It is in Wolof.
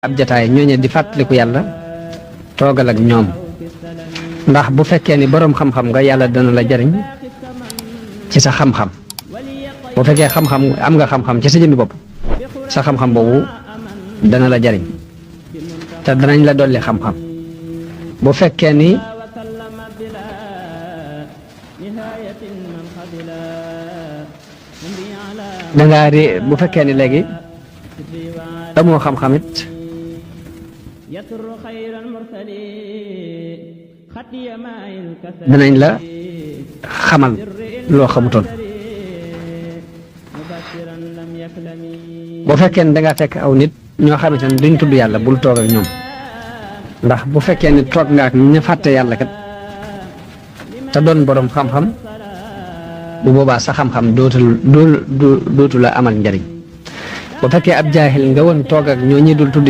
ab jataay ñooñe di fàttaliku yàlla toogal ak ñoom ndax bu fekkee ni boroom xam-xam nga yàlla dana la jariñ ci sa xam-xam bu fekkee xam-xam am nga xam-xam ci sa jëmmi bopp sa xam-xam boobu dana la jariñ te danañ la dolli xam-xam bu fekkee ni dangaa ré bu fekkee ni léegi amoo xam-xam it danañ la xamal loo xamutoon bu fekkee ni dangaa fekk aw nit ñoo xamante ne duñ tudd yàlla bul toog ak ñoom ndax bu fekkee ni toog nga ak ña fàtte yàlla kat te doon boroom xam-xam bu boobaa sa xam-xam dootu la amal njariñ bu fekkee ab jaahil nga woon toog ak ñoo ñi dul tudd yàlla